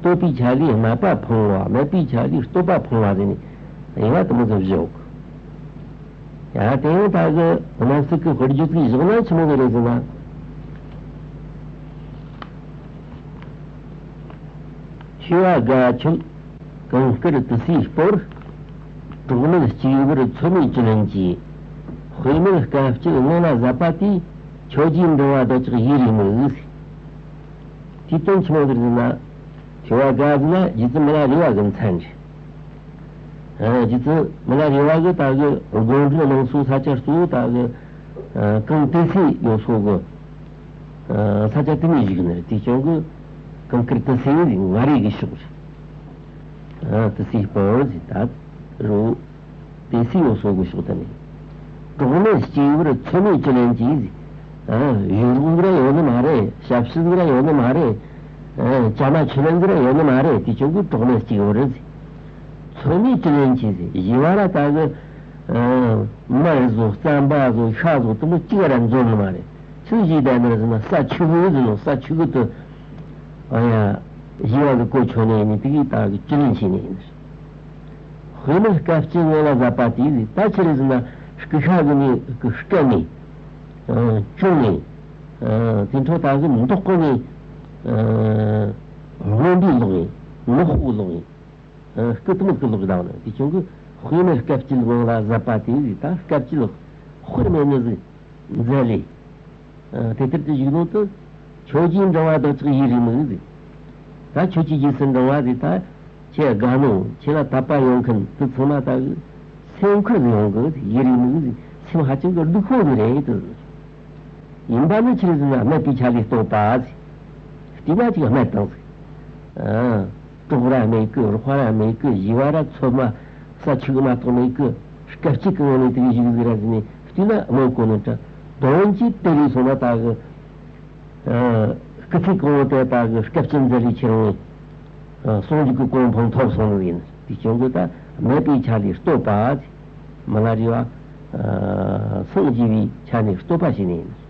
བསྟོད་པའི་ཆ་ལས་སྨད་པ་འཕང་བ། སྨད་པའི་ཆ་ལས་བསྟོད་པ་འཕང་བ་ཟེར་ནས་དབྱེ་བ་དེ་མོ་ཟིག་བཞི་ཡོད་གི། ཡ། དེ་ཡང་ད་གི་རྣམ་གསལ་གྱི་དཔེར་བརྗོད་ཅིག་བཞག་ན་ཆི་མོ་ཟིག་རེད་ཟེར་ན། མཆེ་བ་དགའ་ཆོད་གངས་དཀར་ཏི་སེའི་སྤོར། གྲོག་མེད་གཅིག་བུར་མཚོ་མོའི་བཅུད་ལེན་གྱིས། དཔེ་མེད་སྐབས་སྐྱེལ་ངང་ལ་ཟད་པ་དེས། ཁྱོད་ཀྱི་འབྲིང་བ་འདོད་ཆགས་ཡིད་རེ་མི་འོས། དེའི་དོན་ཆི་མོ་ཟིག་རེད་ཟེར་ན། མཆེ་བ་དགའ་ཟེར་ན་རྗེ་བཙུན་མི་ལ་རས་པ་གི་མཚན་རེད། ཨ། རྗེ་བཙུན་མི་ལ་རས་པ་གི་ད་གི་དགོན་སྡེ་ནང་སོ་ས་ཆ་གཙོ་བོ་ད་གི་ཨ། གངས་ཏི་སེ་ཡོད་སོ་གི་ཨ། ས་ཆ་དེ་ནས་བཞུགས་ནི་རེད། དེ་ཀྱང་གི་གངས་དཀར་ཏི་སེ་ཟིག་མངའ་རིས་གི་ཕྱོགས་རེད། ཨ། ཏི་སེའི་སྤོར་ཟིག་ད་རོ། ཏི་སེ་ཡོད་སོ་གི་ཕྱོགས་དེ་ནས། གྲོག་མེད་གཅིག་བུར་མཚོ་མོའི་བཅུད་ལེན་གྱིས་ཟིག་ཨ། གཞུང་ལུགས་ར་ཡོད་ནི་མ་རེད། ཞབས་ཕྱི་ཟིག་ར་ཡོད་ནི་མ་རེད། ཨ། བྱ་མ་ཆུ་ལེན་ཟིག་ར་ཡོད་ནི་མ་རེད། དེ་ཀྱང་གི་གྲོག་མེད་གཅིག་བུར་ཟིག་མཚོ་མོའི་བཅུད་ལེན་གྱིས་ཟེར། བཞི་བ་ར་ད་གི་ཨ། མར་བཟོ་རྩམ་པ་བཟོ་ཤ་བཟོ་དེ་མོ་གཅིག་ར་འཛོམས་ནི་མ་རེད། ཆི་ཟིག་བྱས་བསྡད་ནི་རེད་ཟེར་ན། ས་ཆུ་གི་ཟེར་ནོ། ས་ཆུ་གི་དུ་ཨ་ཡ། བཞི་བ་གི་གོ་ཆོད་ནི་ཡིན་ནི་དེ་གིས་ད་གི་བཅུད་ལེན་བྱས་ནི་ཡིན། དཔེ་མེད་སྐབས་སྐྱེལ་ངང་ལ་ཟད་པ་དེས་ཟེར། ད་ཆི་རེད་ཟེར་ན་སྐུ་ཤ་གི་ནི་སྐུ་སྐད་ནི་ཨ། བཅུག་ནི་ཨ། དེ་འཕྲོ་ད་གི་མདོག་གི་ནི་ཨ། སྔོན་པོ་ལོག་ཡིན། ནག་པོ་ལོག་ཡིན། ཨ། སྐུ་དེ་མོ་སྐུ་ལོག་གི་ད་ནི་དེ་ཀྱང་གི་དཔེ་མེད་སྐབས་སྐྱེལ་ངང་ལ་ཟད་པ་དེས་ཟེར། ད་སྐབས་སྐྱེལ་དཔེ་མེད་ནི་ཟིག་མཛད་ལེ། ཨ། དེ་ལྟར་དུ་བཞུགས་ནོ་དེ། ཁྱོད་ཀྱི་འབྲིང་བ་འདོད་ཆགས་ཡིད་རེ་མི་འོས་ཟེར། ད་ཁྱོད་ཀྱི་རྗེས་སུ་འབྲང་བ་ཟེར། ད་ཁྱེད་དགའ་ནོ། ཁྱེད་ལ་དད་པ་ཡོང་མཁན་དེ་ཚང་མ་ད་གི་སེམས་ཁུར་ཟིག་ཡོང་གི་ཡིད་རེ་མི་འོས་ཟེར། སེམས་ཧ་ཅང་གི་སྡུག་པོ་ཟིག་རེད་དེ། ཡིན་པ་ནི་ཆི་རེད་ཟེར་ན་སྨད་པའི་ཆ་ལས་བསྟོད་པ་ཟེར། བལྟས་ན་ཅིག་སྨད་བཏང་ཟིག་ཨ། གྲོགས་ར་མེད་གི། རོགས་པ་ར་མེད་གི། བཞི་བ་ར་ཚོད་མ་ས་ཆུ་གི་མ་གཏོགས་མེད་གི། སྐབས་གཅིག་གི་ངང་ནས་དེ་གི་བཞུགས་ཟིག་ར་ཟེར་ནས་བལྟས་ན་སྨོད་གོ་ནི་འདྲ། དོན་གྱིས་དེ་ལས་སོང་ན་ད་གི་ཨ། སྐུ་ཚེ་གང་བོ་དེ་ད་གི་སྐབས་སྐྱེལ་མཛད་ལེ་ཁྱེད་རང་ཨ། ཟུང་འཇུག་གི་གོ་འཕང་ཐོབ་སོང་ནི་ཡིན། དེ་ཀྱང་གི་ད་སྨད་པའི་ཆ་ལས་བསྟོད་པ་ཟེར། མི་ལ་རས་པ་ཨ། སངས་རྒྱས་པའི་ཆ་ནས་བསྟོད་པ་བྱས་ནི་ཡིན།